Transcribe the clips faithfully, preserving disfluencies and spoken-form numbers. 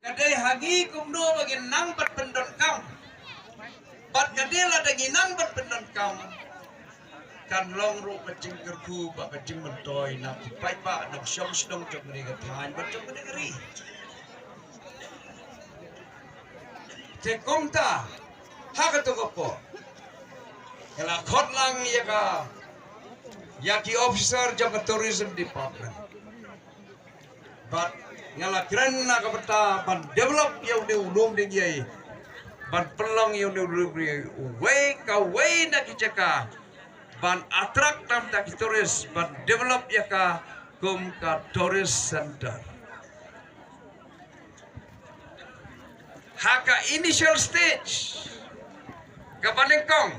Ka dei ha ngi kumno ba ngin nang ban pyndonkam. Bad ka dei lada ngi nang ban pyndonkam, kan long ruh ka jingkyrkhu bad ka jingmyntoi na ki paidbah nongshong shnong jong kane ka thaiñ bad jong kane ka ri. Te kumta ha kato ka por nga la khot lang ïa ka, ïa ki officer jong ka tourism department. Bad nga la kren na ka bynta ban develop ïa une u Lumdiengjeit, ban pynlong ïa une u Lumdiengjeit uwei kawei na ki jaka ban attract na bynta ki tourist, ban develop ïa ka kum ka tourist center. Ha ka initial stage kaba nyngkong,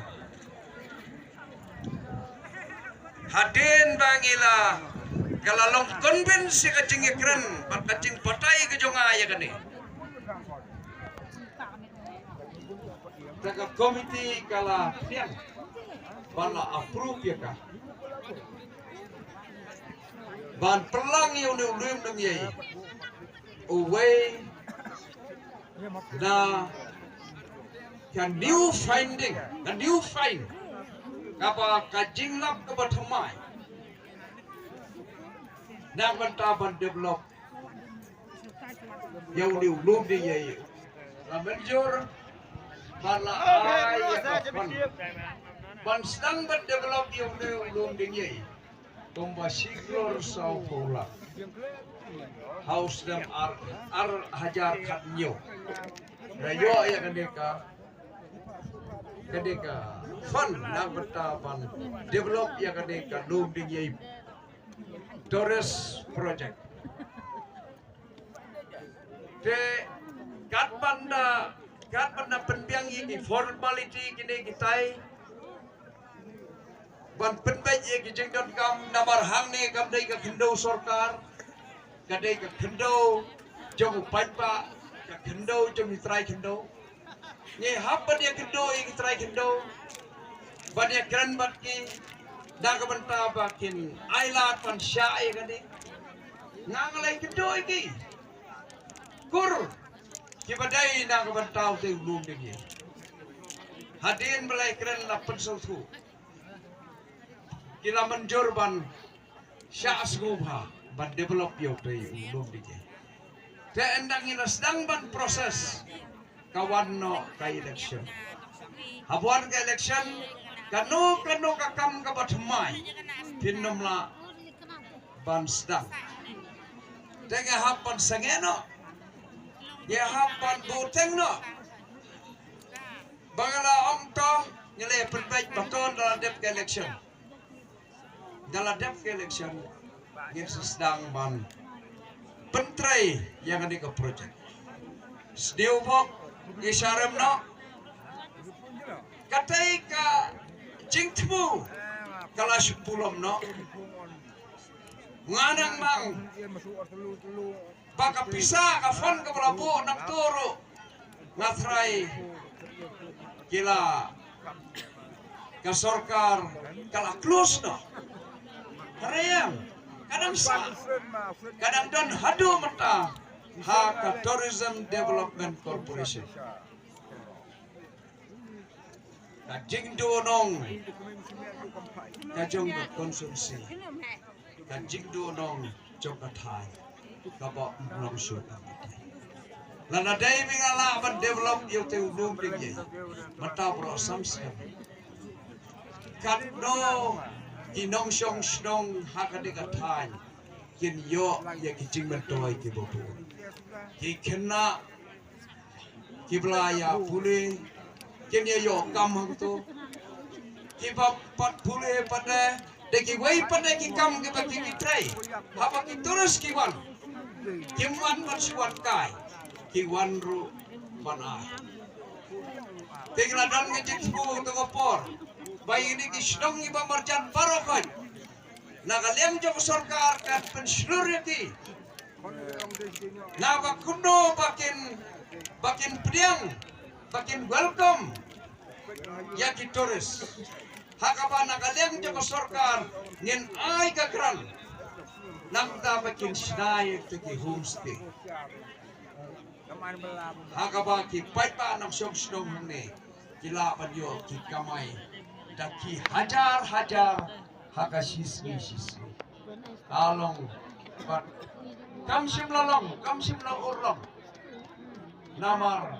hadien ba ngi la, ka la long convince ïa ka jingïakren bad ka jingbatai ka jong nga ïa kane, te ka komiti ka la pdiang bad la approve ïa ka ban pynlong ïa une u Lumdiengjeit uwei na ka new finding, ka new find, kaba ka jinglap kaba thymmai na ka bynta ban develop ïa une u Lumdiengjeit. La mynjur bad la ai ïa ka fund ban sdang ban develop ïa une u Lumdiengjeit. Kumba shi klur saw phew lak ha u snem ar, ar hajar khathynñiew. Nga ïoh ïa kane ka, kane ka fund na ka bynta ban develop ïa kane ka Lumdiengjeit tourist project. Te katba nga, katba nga pynbiang ïa ki formality kine kitai ban pynbeit ïa ki jingdonkam, namar hangne kam dei ka khyndew sorkar, ka dei ka khyndew jong u paidbah, ka khyndew jong ki trai khyndew. Ngi hap ban ïakynduh ïa ki trai khyndew, ban ïakren bad ki na ka bynta ba kin ailad ban shah ïa kane. Nga nga la ïakynduh ïa ki kur kiba dei na ka bynta utei u Lumdiengjeit. Hadien ba la ïakren la pynsngewthuh, ki la mynjur ban shah sngewbha ban develop ïa utei u Lumdiengjeit. Te ynda ngi la sdang ban process, ka wan noh ka election. Haba wan ka election, kano kano ka kam kaba thymmai phin ym lah ban sdang. Te ngi hap ban sangeh noh, ngi hap ban bteng noh. Ba nga la ong to, ngi la pynbeit ba to ynda la dep ka election. Ynda la dep ka election, ngin sa sdang ban pyntrei ïa kane ka project. Sdiew bok, i sharem noh. Katei ka jingthmu ka la shu pulom noh. Nga nang mang ba ka pisa, ka fund kaba la buh nangto ruh nga tharai ki la, ka sorkar ka la close noh. Hynrei ka dang sah, ka dang don haduh mynta ha ka Tourism Development Corporation. Ka jingduhnong ka jong ka constituency, ka jingduhnong jong ka thaiñ kaba ym long shuh. Lada dei ba nga lah ban develop ïa utei u Lumdiengjeit, mynta baroh sam snem, katno ki nongshong shnong ha kane ka thaiñ kin ïoh ïa ki jingmyntoi kiba bun. Ki khynnah kiba la ïa pule kin ïa ïoh kam hangto. Kiba pat pule pat de, de kiwei pat de ki kam kiba ki, ki trei. Haba ki tourist ki wan, kim wan ban shu wan kai, ki wan ruh ban ai. Te ki la don ka jingthmu ha kato ka por ba ïa kine ki shnong kiba marjan baroh khoit, na ka liang jong ka sorkar kan pynshlur ïa ki na ba kumno ba kin, ba kin pdiang, ba kin welcome ïa ki tourist. Ha kaba na ka liang jong ka sorkar ngin ai ka grant na ka bynta ba kin shna ïa ki homestay. Ha kaba ki paidbah nongshong shnong hangne ki lah ban ïoh ki kamai da ki hajar hajar ha ka shisngi shisngi. Ka long bad kam shym la long, kam shym la urlong. Namar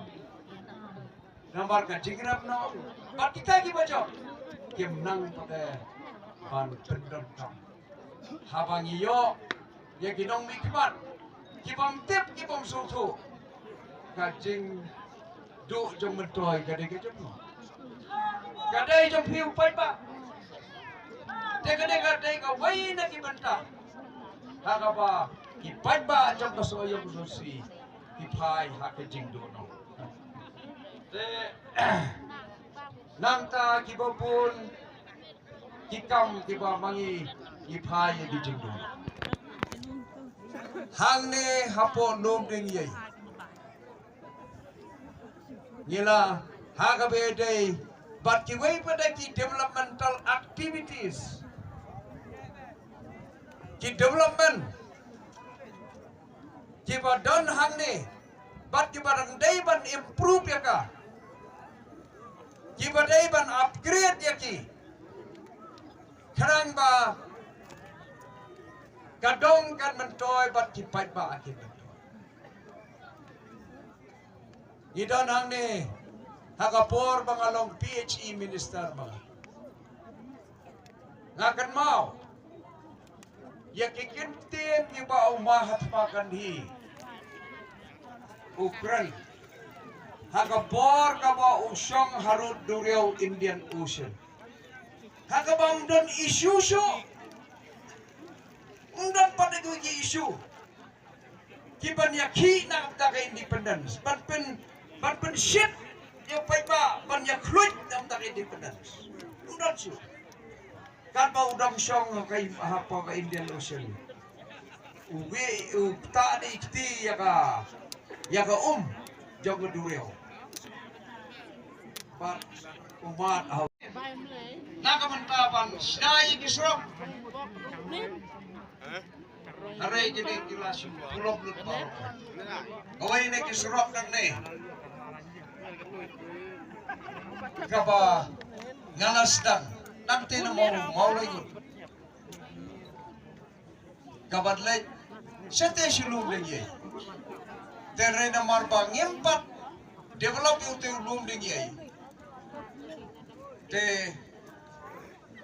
namar ka jingrep noh bad kita kiba jop kim nang pat ban pyndonkam. Haba ngi ïoh ïa ki nongmihkhmat ki bym tip ki bym sngewthuh, ka jingduh jong myntoi ka dei ka jong ngi, ka dei jong phi u paidbah. Te ka dei, ka dei kawei na ki bynta ha kaba ki paidbah jong ka Sohiong Constituency ki phai ha ka jingduh noh. Te nangta kiba bun ki kam kiba ma ngi ngi phai ïa ki jingduh. Hangne hapoh Lumdiengjai ngi la ha kaba dei bad kiwei pat de ki developmental activities, ki development kiba don hangne bad kiba dang dei ban improve ïa ka, kiba dei ban upgrade ïa ki, khnang ba ka dong kan myntoi bad ki paidbah kin myntoi. Ngi don hangne ha ka por ba nga long P H E minister ba nga kynmaw ïa ki kyntien kiba u Mahatma Gandhi u kren ha ka por kaba u shong harud duriaw Indian Ocean. Ha kaba ym don issue shuh, ym don pat de ki issue kiban ïakhih na ka bynta ka independence, ban pyn, ban pynshit ïa u paidbah ban ïakhluit na ka bynta ka independence. Ym don shuh. Katba u dang shong ha ka, hapoh ka Indian Ocean, u wi u ktah da i kti ïa ka, ïa ka um jong ka duriaw. Bad u mad ha u, na ka bynta ban shna ïa ki surok. Hynrei kine ki la shu pulop lut baroh. Kawei na ki surok nangne kaba nga la sdang nangta na Maw, Mawlai ngut kaba leit shatei sha Lumdiengjai. Te hynrei namar ba ngim pat develop ïa utei u Lumdiengjai, te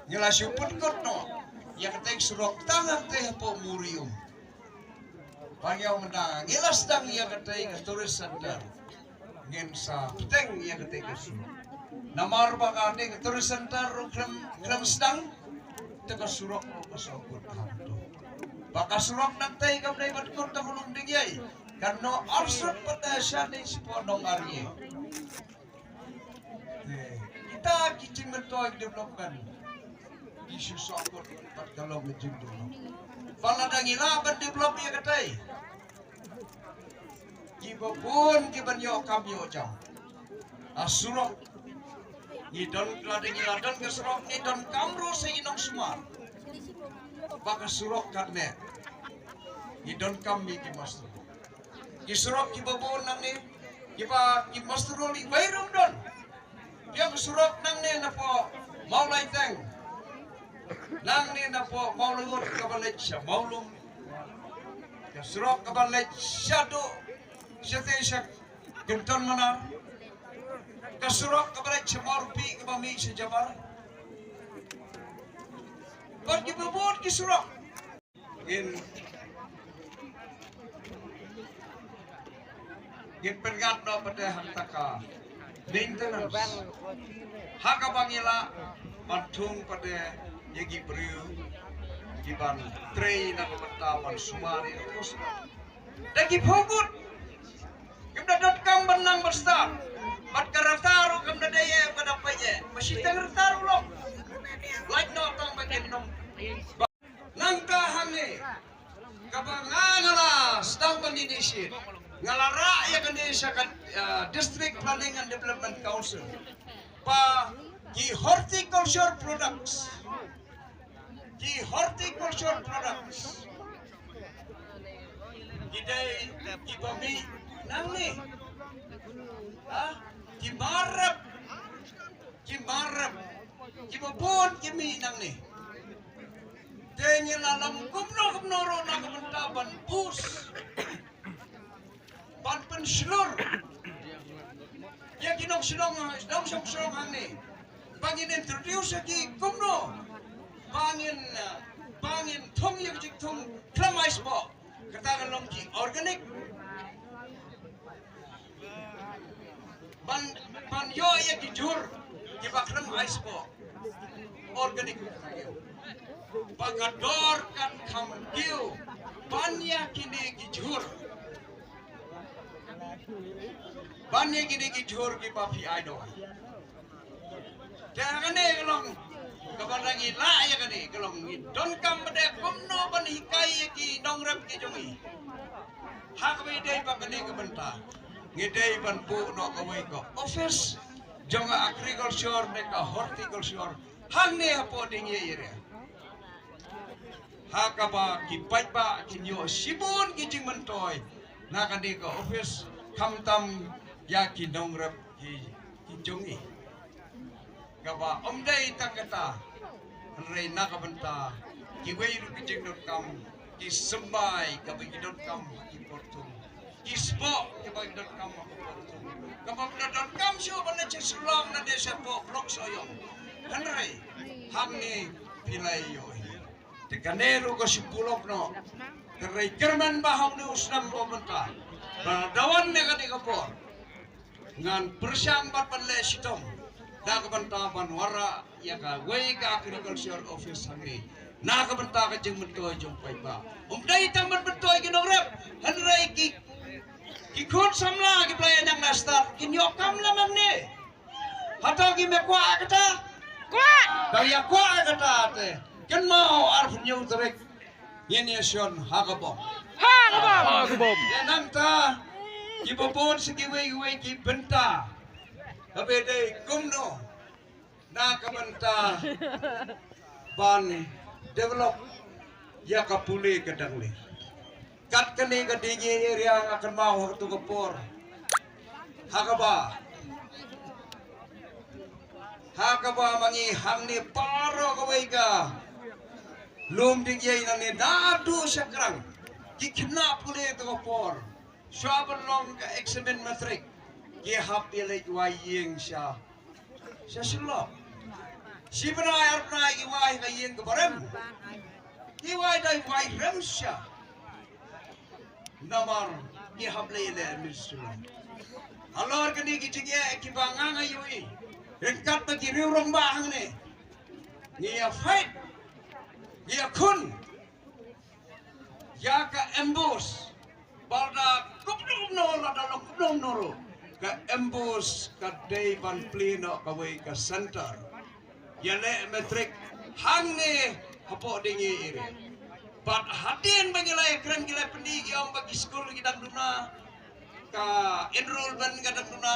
ngi la shu pynkut noh ïa katei ka surok tang hangtei hapoh Murium. Ba ngi ong mynta ngi la sdang ïa katei ka tourist center, ngin sa bteng ïa katei ka surok. Namar ba kane ka tourist center ruh khlem, khlem sdang, te ka surok ruh ka sngewkut hangto. Ba ka surok nangtei kam dei ban kut da ka Lumdiengjai, kan noh arsut pat da shane shapoh Nongarngieh. Te kita ki jingmyntoi development ki shu sngewkut bad ka long ka jingduh. Ba lada ngi lah ban develop ïa katei, kiba bun kiban ïoh kam ïoh jam. A surok, ngi don, lada ngi la don ka surok ngi donkam ruh sa i nongsumar ba ka surok katne. Ngi donkam ïa ki muster road. Ki surok kiba bun nangne, kiba ki muster road iwei ruh ym don. Ïa ka surok nangne napoh Mawlai Teng, nangne napoh Mawlai Road kaba leit sha Mawlum, ka surok kaba leit shaduh shatei sha Kynton Manar, ka surok kaba leit sha Mawrympih kaba mih sha Jabar. Bad kiba bun ki surok. Ngin, ngin pynngat noh pat de hangta ka maintenance ha kaba ngi lah ban thung pat de ïa ki briew kiban trei na ka bynta ban sumar ïa ka surok. Da ki phew ngut kim da donkam ban nang ban stad. Bad ka rta ruh kam da dei ïa ba da peit ïa ba shiteng rta ruh long. Lait noh tang ba kin nong. Nangta hangne kaba nga, nga la sdang ban initiate, nga la rah ïa kane sha ka, uh, District Planning and Development Council, ba ki horticulture products, ki horticulture products ki dei kiba mih Nangne, ha, ki mar rep, ki mar rep, kiba bun ki mih nangne. Te ngi la long kumno kumno ruh na ka bynta ban boost, ban pynshlur ïa ki nongshong, nongshong shnong hangne. Ba ngin introduce ïa ki kumno, ba ngin, uh, ba ngin thung ïa ki jingthung khlem ai spah. Kata ka long ki organic. Ban, ban ïoh ïa ki jhur kiba khlem ai spah. Organic. Ba ka dor kan kham kiew ban ïa kine ki jhur. Ban ïa kine ki jhur kiba phi ai dor. Te kane ka long kaba ngi lah ïa kane ka long ngi donkam ba dei kumno ban hikai ïa ki nongrep ki jong ngi. Ha kaba ïadei bad kane ka bynta ngi dei ban buh noh kawei ka office jong ka agriculture ne ka horticulture hangne hapoh Dieng Ïa area. Ha kaba ki paidbah kin ïoh shibun ki jingmyntoi na kane ka office khamtam ïa ki nongrep ki, ki jong ngi. Kaba ym dei tang kata, hynrei na ka bynta kiwei ruh ki jingdonkam, ki symbai kaba ki donkam ha ki por thung, ki spah kiba ki donkam ha ki por thung, kaba ki donkam shuh ban leit sha Shillong ne shapoh Block Sohiong. Hynrei hangne phi la ïoh hi. Te kane ruh ka shu pulok noh. Hynrei kyrmen ba ha une u snem ba mynta, ba la dawan ne kane ka por, ngan pyrshang bad ban leh shitom na ka bynta ban wanrah ïa kawei ka agriculture office hangne na ka bynta ka jingmyntoi jong paidbah. Ym dei tang ban myntoi ki nongrep, hynrei ki, ki khun samla kiba la ïa nang na stad kin ïoh kam lang hangne. Hato ngim ïa kwah kata? Kwah. Tang ïa kwah kata te, kynmaw arphew hynñiew tarik ngin ïa shon ha ka bom. Ha ka bom. Ha ka bom. Ïa nangta kiba bun sa kiwei kiwei ki bynta kaba dei kumno na ka bynta ban develop ïa ka pule ka Dangli. Kat kane ka Dieng Ïa area nga kynmaw ha kato ka por, ha kaba, ha kaba ma ngi hangne baroh kawei ka lum Dieng Ïa nangne naduh sha Krang ki khynnah pule kato ka por. Shuwa ban long ka eksamin matrik ki hap ïaleit wai ïing sha, sha Shillong. Shi bnai ar bnai ki wai ha ka ïing kaba rem. Ki wai dei wai rem sha. Namar ki hap leit ïaleit mynta Shillong. Halor kine ki jingeh kiba nga nga ïohi, ryngkat bad ki riew rangbah hangne, ngi ïa fight, ngi ïa khun ïa ka ambush. Ba lada kumno kumno, lada long kumno kumno ruh, ka ambush ka dei ban plie noh kawei ka center ïaleh matrik hangne hapoh Dieng Ïa area. Bad hadien ba ngi la ïakren, ngi la pyni, ki ong ba ki skul ki dang duna, ka enrollment ka dang duna.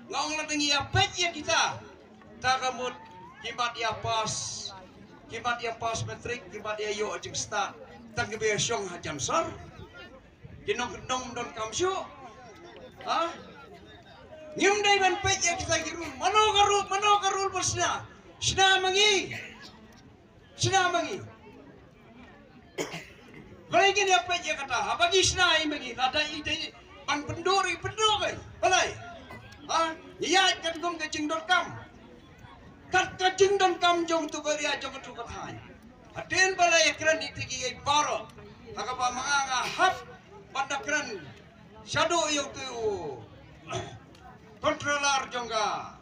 Nga ong lada ngi ïa peit ïa kita, ta ka mut ki mat ïa pass, ki mat ïa pass matrik, ki mat ïa ïoh jingstad, tang kiba ïa shong hajan sor. Ki nongkyndong donkam shuh. Ha? Ngim dei ban peit ïa kita ki rule. Mano ka rule, mano ka rule ba shna? Shna ma ngi. Shna ma ngi. Balei ngin ïa peit ïa kata? Haba ngi shna ïa ma ngi, lada i dei ban pynduh ruh i pynduh, eh. Balei? Ha? Ngi ïaid katkum ka jingdonkam. Kat ka jingdonkam jong uto u area, jong uto u thaiñ. Hadien ba la ïakren ïa kita kiei baroh, ha kaba ma nga nga hap ban da kren shaduh ïa uto u controller jong ka,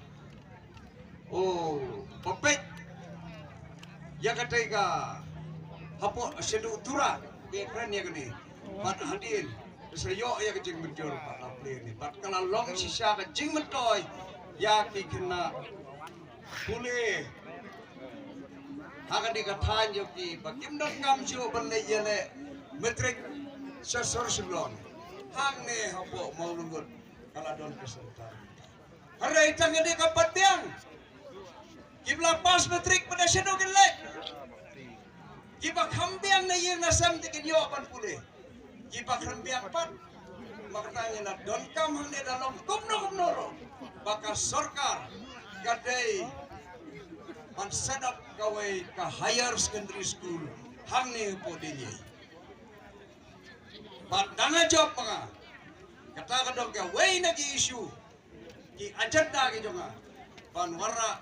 u ba peit ïa katei ka, hapoh shaduh Tura, ba ïakren ïa kane. Bad hadien ba sa ïoh ïa ka jingmynjur, bad la plie ne, bad ka la long shisha ka jingmyntoi ïa ki khynnah pule ha kane ka thaiñ jong ki ba kim donkam shuh ban leit ïaleh matrik sha sor Shillong. Hangne hapoh Mawlyngot ka la don ka center. Hynrei tang kane ka pat biang, kiba la pass matrik pat da shano kin leit? Kiba kham biang na ïing na sem te kin ïoh ban pule. Kiba khlem biang pat, Ba kata ngi la donkam hangne da long kumno kumno ruh ba ka sorkar ka dei ban set up kawei ka higher secondary school hangne hapoh Dieng Ïeih. Bad da nga jop ma nga, kata ka dei kawei na ki issue, ki agenda ki jong nga, ban wanrah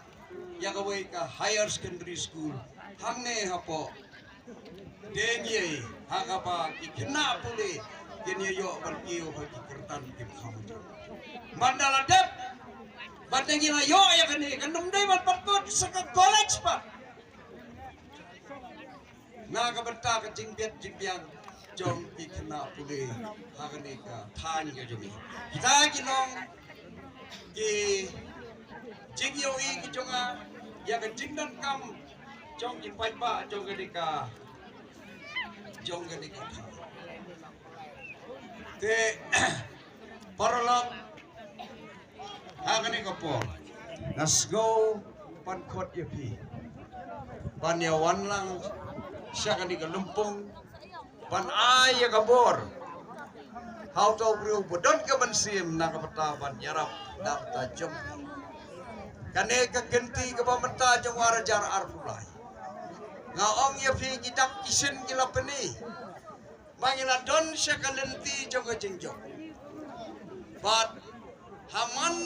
ïa kawei ka higher secondary school hangne hapoh Dieng Ïeih, ha kaba ki khynnah pule kin ïoh ban kiew ha ki kyrdan ki kham. Bad da la dep, bad da ngi la ïoh ïa kane, kan ym dei ban pat kut sa ka college pat. Na ka bynta ka jingbit jingbiang jong ki khynnah pule ha kane ka thaiñ ka jong ngi. Kita ki long ki jingïohi ki jong nga ïa ka jingdonkam jong ki paidbah jong kane ka, jong kane ka thaiñ. Te paralok, ha kane ka por nga sngew ban khot ïa phi ban ïa wan lang sha kane ka lympung, ban ai ïa ka bor ha uto u briew ba don ka mynsiem na ka bynta ban ïarap na ka bynta jong phi. Kane ka kynti kaba mynta jong u ar hajar arphew lai, nga ong ïa phi, ki dak ki shin ki la pyni ba ngi la don sha ka lynti jong ka jingjop. Bad ha man